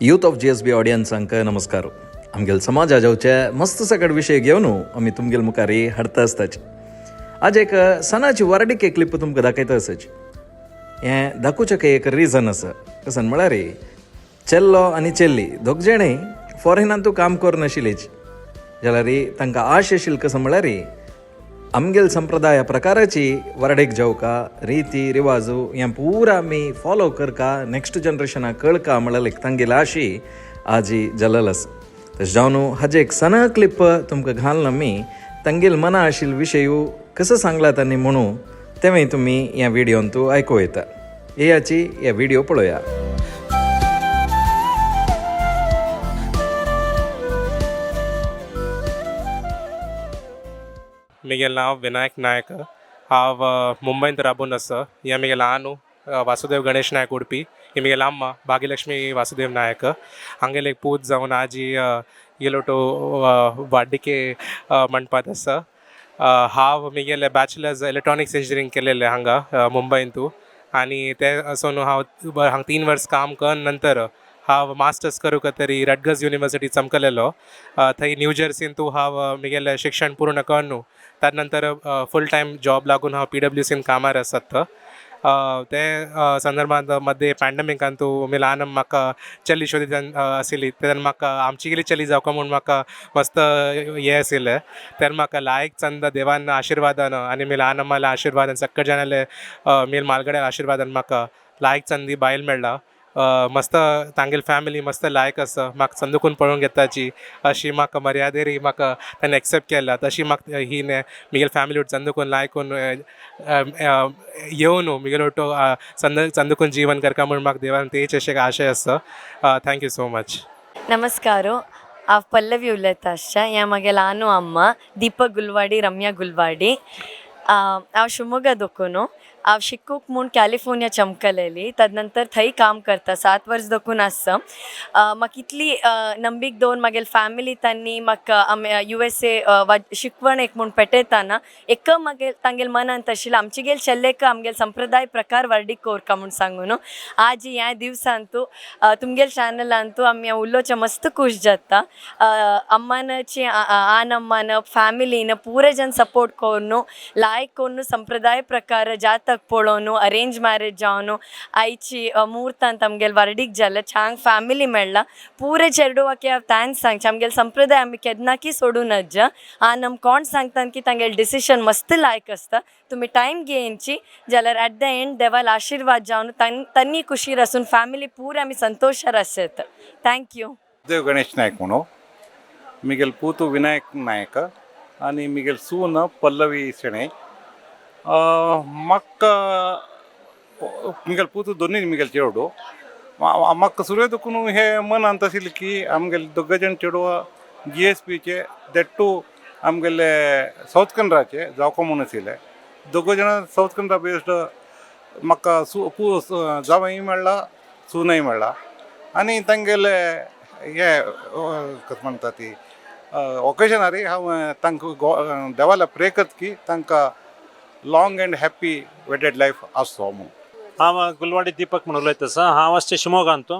Youth of GSB ऑडियन्सांक नमस्कार. आमगेल समाजा जावचे मस्त सकट विशय घेवन आमी तुमगेल मुखार हाडता आसताची. आज एक सणाची वरडीक क्लिप तुमकां दाखयता आसाची. हें दाखोवचें एक रिजन आसा. कसं म्हळ्यार चेल्लो आनी चेल्ली दोग जाणय फॉरेनांतू काम करून आशिल्लीच जाल्यार तांकां आश आशिल्ली कसं म्हळ्यार आमगेल संप्रदाया प्रकाराची वरडेक जावका रिती रिवाजू हें पुरा आमी फॉलो करका नेक्स्ट जनरेशनाक कळका म्हळ्यार तांगेली आशी आजी जालेल आसा. तशें जावन हाजे एक सणा क्लिप तुमकां घालून आमी तांगेल मना आशिल्ले विशय कसो सांगला तांणी म्हणून तेंवूय तुमी ह्या व्हिडियोंतू आयकूं येता. येयाची हे व्हिडियो पळोवया. म्हगेलें नांव विनायक नायक. हांव मुंबयंत राबून आसा. हें म्हगेलें आनू वासुदेव गणेश नायक उडपी. ही म्हगेली अम्मा भाग्यलक्ष्मी वासुदेव नायक. हांगेले एक पूत जावन आजी येलोटो वाड्डिके म्हणपांत आसा. हांव म्हगेलें बॅचलर्स इलेक्ट्रॉनिक्स इंजिनियरींग केलेलें हांगा मुंबयंतू आनी तें आसून हांव हांगा 3 वर्स काम करून नंतर हांव मास्टर्स करूंक तरी रटगर्स युनिवर्सिटी चमकलेलो. थंय न्यू जर्सींतू हांव म्हगेलें शिक्षण पूर्ण करून ताजे नंतर फूल टायम जॉब लागून हांव PWCन कामार आसात. ते संदर्भात मदें पॅन्डमिकांतू ल्हान म्हाका चली शोदित आशिल्ली तेन्ना म्हाका आमची गेली चली जावका म्हूण म्हाका मस्त हें आशिल्लें. तेन्ना म्हाका लायक चंद देवान आशिर्वादान आनी म्हगे ल्हान अम्माल्या आशिर्वादान सक्कड जाणाले म्हगे म्हालगड्या आशिर्वादान म्हाका लायक चंदी बायल मेळ्ळा. मस्त तांगेली फॅमिली मस्त लायक आसा. म्हाका संदूकून पळोवंक येताची अशी म्हाका मर्यादेरी म्हाका ताणें एक्सेप्ट केला. तशी म्हाका ही म्हगेली फॅमिली चंदूकून लायकून येवन म्हगेलो ओटो चंदूकून जीवन करका म्हूण म्हाका देवान तेच अशें आशय आसा. Thank you so much. नमस्कार. हांव पल्लवी उलयता आसच्या. हें म्हगेलें आनू अम्मा दीपक गुलवाडी रम्या गुलवाडी. हांव शिवमोग्गा दोकून. हांव शिकूंक म्हूण कॅलिफोर्निया चमकलेली. तद नंतर थंय काम करता 7 वर्स दोकून आसा. म्हाका इतली नंबीक दवरून म्हागेली फॅमिली तांणी म्हाका USA शिकवण एक म्हूण पेटयताना एक म्हागे तांगेले मनांत आशिल्लें आमचे चेल्लेक आमगेले संप्रदाय प्रकार वर्डीक कोरका म्हूण सांगून आज ह्या दिवसांतू तुमगेले चॅनलांतू आमी उलोवचें मस्त खूश जाता. अम्मानाची आन अम्मान फॅमिलीन पुरे जन सपोर्ट करून लायक करून संप्रदाय प्रकार जातक पळोवन अरेंज मॅरेज जावन आयची मुहूर्तांत आमगेले वर्डीक जालें छान फॅमिली मेळ्ळा. पुरे चेडवाक हांव thanks सांगचें. आमगेले संप्रदाय आमी केन्नाकी सोडूं नज. आनी आम कोण सांगता की तांगेले डिसिशन मस्त लायक आसता. तुमी टायम घेयची जाल्यार एट the and देवाल आशिर्वाद जावन तांनी खुशीर आसून फॅमिली पुरे आमी संतोशार आसत. Thank you. Dev Ganesh Naik म्हणून मिगेल पूतू विनायक नायक आनी मिगेल सून पल्लवी शेणै. म्हाका मिगेल पूतू दोनूय मिगेल चेडू. म्हाका सुरवेक हे मनांत आशिल्लें की आमगेले दोग जाण चेडवां GSBचे that आमगेले सावथ कनडाचे जावका म्हूण आशिल्लें. दोग जाणां सावथ कनडा बेस्ड म्हाका सू जावंय मेळ्ळा सूनय मेळ्ळा आनी तांगेले हे कशें म्हणटा ती ओकेजनारी हांव तांकां देवाला प्रे करता की तांकां long and happy wedded life आसचो म्हूण. हांव गुलवाडी दीपक म्हूण उलयता आसा. हांव आसचे शिमोगांत.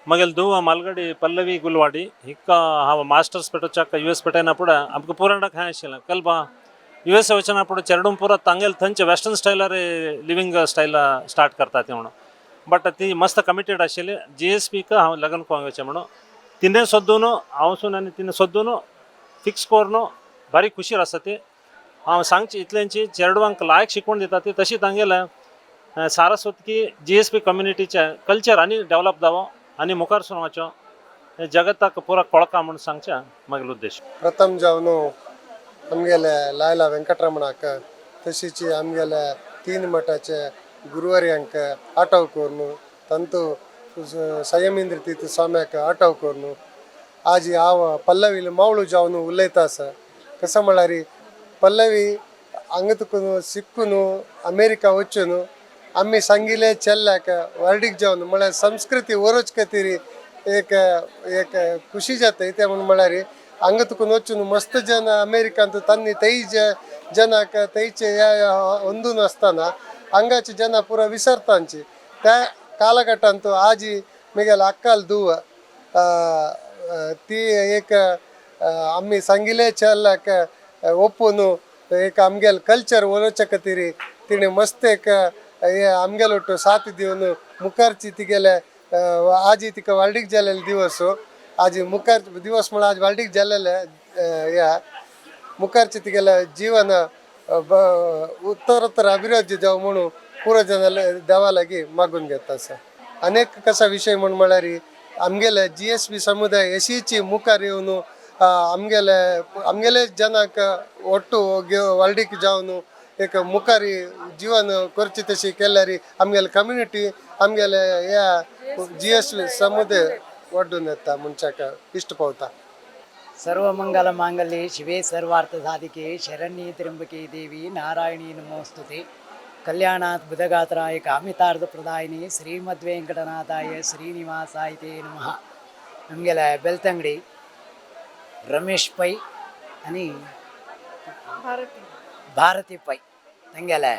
म्हगेले धुव मालगडी पल्लवी गुलवाडी हिका हांव मास्टर्स पेटोवच्याक US पेटयना फुडें आमकां पुराणाक खंय आशिल्लें कल्पा USA वचना फुडें चेडूं पुरो तांगेले थंयचे वेस्टर्न स्टायलार लिवींग स्टायल स्टार्ट करता ती म्हणून. बट ती मस्त कमिटेड आशिल्ली. GSBक हांव लग्न करूंक वचें म्हणून तिणें सोदून हांव सून आनी तिणें सोदून फिक्स करून बारीक खुशीर आसा ती. हांव सांगची इतल्यांची चेडवांक लायक शिकवण दिता ती तशी तांगेलें सारस्वत की GSB कम्युनिटीचें कल्चर आनी डेवलप जावो आनी मुखार सरून वचो हे जगताक पुरा कळका म्हूण सांगचें म्हागेलो उद्देश. प्रथम जावन आमगेले लायला वेंकटरमणाक तशीच आमगेले 3 मठाचे गुरुवार्यांक आटव करून ತಂತು संयमेंद्र तीर्थ स्वाम्याक आटव करून आज हांव पल्लवी मावळू जावन उलयता आसा. कसो म्हळ्यार पल्लवी हांगा तुकून शिकून अमेरिका वचून आमी सांगिल्ले चेल्ल्याक वर्डीक जावन म्हळ्यार संस्कृती वरोच खातीर एक एक खुशी जाता. ते म्हूण म्हळ्यार हांगा तुकून वचून मस्त जन अमेरिकांत तांणी थंय जनाक थंयचे अंदून आसतना हांगाचे जन पुरा विसरतांची त्या कालघट्टांत आजी मिगेल अक्काल दुव ती एक आमी सांगिल्ले चेल्लाक ओपून एक आमगेले कल्चर उलोवच्या खातीर तिणें मस्त एक हे आमगेले ಒಟ್ಟು साथ दिवन मुखारची तिगेले आजी तिका व्हार्डीक जालेले दिवस आजी मुखार दिवस म्हळ्यार आज व्हार्डीक जालेले ह्या मुखारचे तिगेले जीवन उत्तरोत्तर अभिवृद्धी जावं म्हणून पुरो जन देवा लागीं मागून घेता आसा. अनेक कसा विशय म्हूण म्हळ्यार आमगेले जीएसबी समुदाय एशीची मुखार येवन आमगेले आमगेले जनाक ಒಟ್ಟು व्हार्डीक जावन एक मुखार जीवन करची तशी केल्यार आमगेले कम्युनिटी आमगेले ह्या जीएसबी समुदाय वाडून येता मनशाक इश्ट पावता. सर्वमंगलमांगल्ये शिवे सर्वार्थसाधिके शरण्ये त्र्यंबके देवी नारायणी नमोस्तुते. कल्याणात् बुधगात्राय कामितार्थप्रदायिनी श्रीमद्वेंकटनाथाय श्रीनिवासाय ते नमः. आमगेले बेलतंगडी रमेश पै आनी भारती पै तांगेले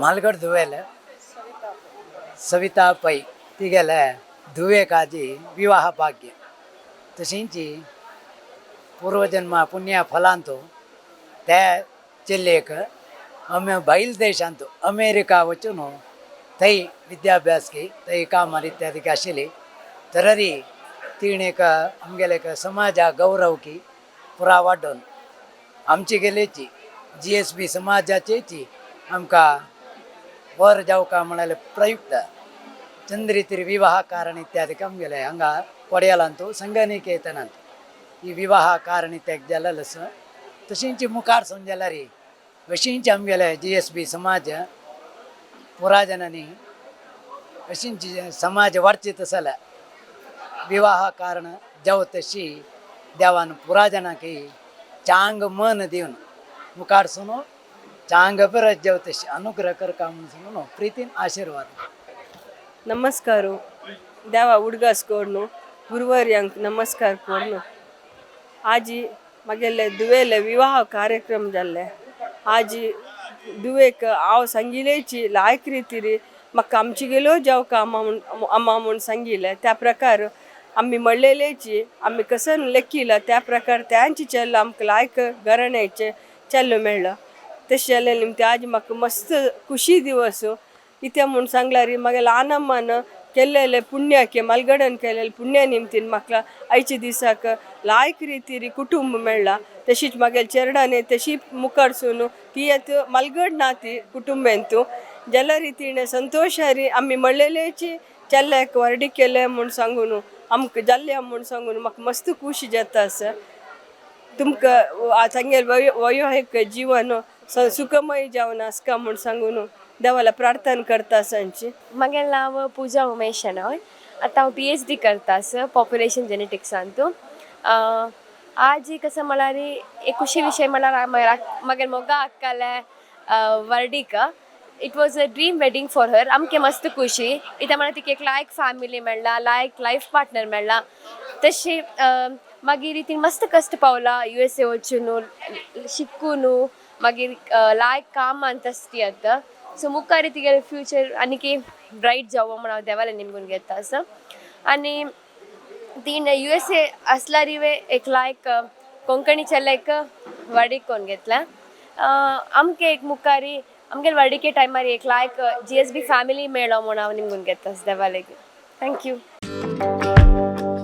मालगड धुवेले सविता पै तिगेले धुवेकाजी विवाह भाग्य. तशींच पूर्वजन्म पुण्य फलांतु ते चेल्लेक आमी भायल देशांत अमेरिका वचून थंय विद्याभ्यास की थंय कामां इत्यादी आशिल्ली तरी तिणें एक आमगेले एक समाजा गौरव की पुरा वाडोवन आमची गेलेची जीएसबी समाजाचेची आमकां वर जावका म्हळ्यार प्रयुक्त चंद्रितीर विवाह कारण इत्यादी आमगेले हांगा कोडयालांतू संगनिकेतनांत ही विवाह कारण इत्यादी जालेलो आसा. तशींच मुखार समजल्यार अशींच आमगेले जीएसबी समाज पुरा जनांनी अशींच समाज वाडचीत जाल्यार विवाह कारण जावं तशी देवान पुरा जनांक चांग मन दिवन मुखार सुनो चांग परत जावं तशी अनुग्रह करका म्हणून सुनो प्रीतीन आशीर्वाद. नमस्कार. देवा उडगास कोर्नु गुरुवार्यांक नमस्कार कोर्नु. आजी मगेले दुवेले विवाह कार्यक्रम जाल्ले. आजी दुवेक हांव सांगिलेची लायक रितीर म्हाका आमची गेलो जावका अम्मा म्हूण अम्मा म्हूण सांगिलें त्या प्रकार आमी म्हणलेलेची आमी कसन लेखिला त्या प्रकार त्यांची चेल्लो आमकां लायक घराण्याचे चेल्लो मेळ्ळो. तशें जालें निमते आज म्हाका मस्त खुशी दिवस. इत्या म्हूण सांगल्यार म्हागे ल्हान अम्मान केल्लेले पुण्याके मलगडन केलेले पुण्य निमतीन म्हाका आयच्या दिसाक लायक रितीर कुटुंब मेळ्ळा. तशीच म्हागेले चेरडाने तशी मुखार सून ती आतां मलगड ना ती कुटुंबेंतू जाल्यार तिणें संतोशारी आमी म्हणलेलेची चेल्ल्याक व्हरडीक केले म्हूण सांगून आमकां जाल्ले म्हूण सांगून म्हाका मस्त खुशी जाता आसा. तुमकां तांगेले वैवाहीक जीवन सुखमय जावन आसका म्हूण सांगून देवाला प्रार्थना करता आसांची. म्हगेलें नांव पुजा उमेश शेणॉय. आतां हांव पीएचडी करता आसा पॉप्युलेशन जेनेटिक्सांतू. आज कसं म्हळ्यार एक खुशी विशय म्हळ्यार म्हगेले मोगा अक्काले वर्डीक. It was a dream wedding for her. आमकां मस्त खुशी इत्या म्हळ्यार तिका एक लायक फॅमिली मेळ्ळा, लायक लायफ पार्टनर मेळ्ळा. तशी मागीर ती मस्त कश्ट पावला यूएसए वचून शिकून मागीर लायक काम ती आतां. सो मुखार तिगेले फ्युचर आनीक ब्रायट जावं म्हण हांव देवाले निमगून घेता आसा. आनी तीन यूएसए आसल्यार एक लायक कोंकणी चेल्याक व्हडीक कोन्न घेतल्या. आमकां एक मुखारी आमगेले व्हडीके टायमार एक लायक जीएसबी फॅमिली मेळ्ळो म्हूण हांव निमगून घेता देवाले. Thank you.